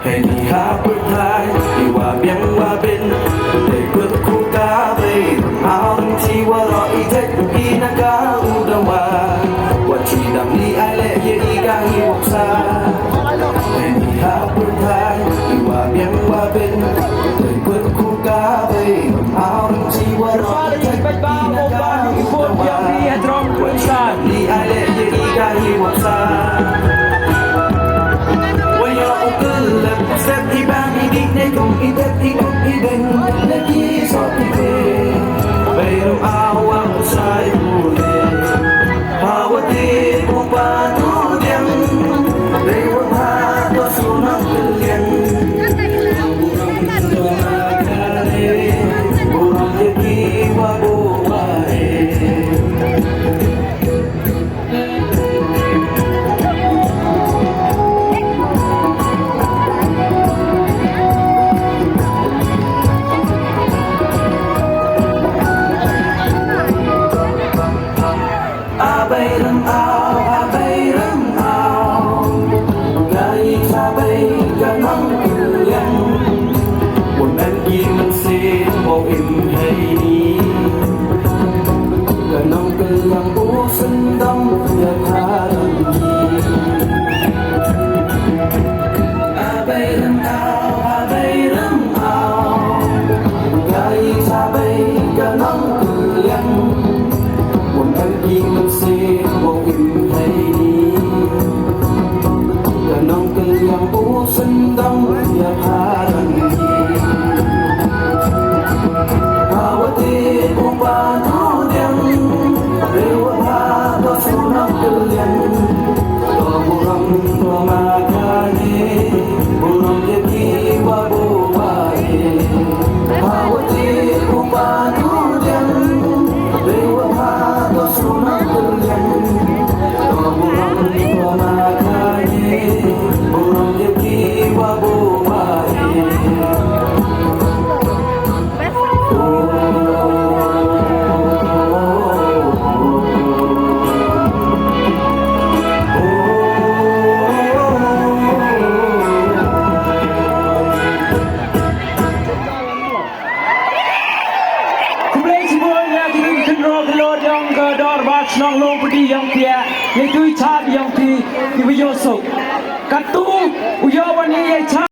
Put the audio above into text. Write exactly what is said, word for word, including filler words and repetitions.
Hynrei ha pyrthei, i wa biang wa bin, dei kut ku ka bei, aw chi wa ro i tek i na ka u da wa, wa chi dam li ai le ye i ka hi wok sa. Hynrei ha pyrthei, i wa biang wa bin, dei kut ku ka bei, aw chi wa ro i tek i na ka u da wa. A bei rem aw, a bei rem aw. Ka i cha bei ka nang kylliang. Un en ki mynsiem mo im hei ni. Ka nang kylliang u sendang ya ka rem ni. A bei rem aw, a bei rem aw. Ka i cha bei ka nang kylliang. Wang kan ki mynsiem mo im hei ni. Ka nang kylliang u sendang ya ka rem ni. Hawa ti u pa tu diang. Rewa ha ba su nang kylliang. Khublei shibun ïa ki nongkynroh khyllood jong ka dorbar shnong Longpudi jong phi, ïa ki chat jong phi, ki ba ïoh suk. Katto u ïoh ban ïa chat.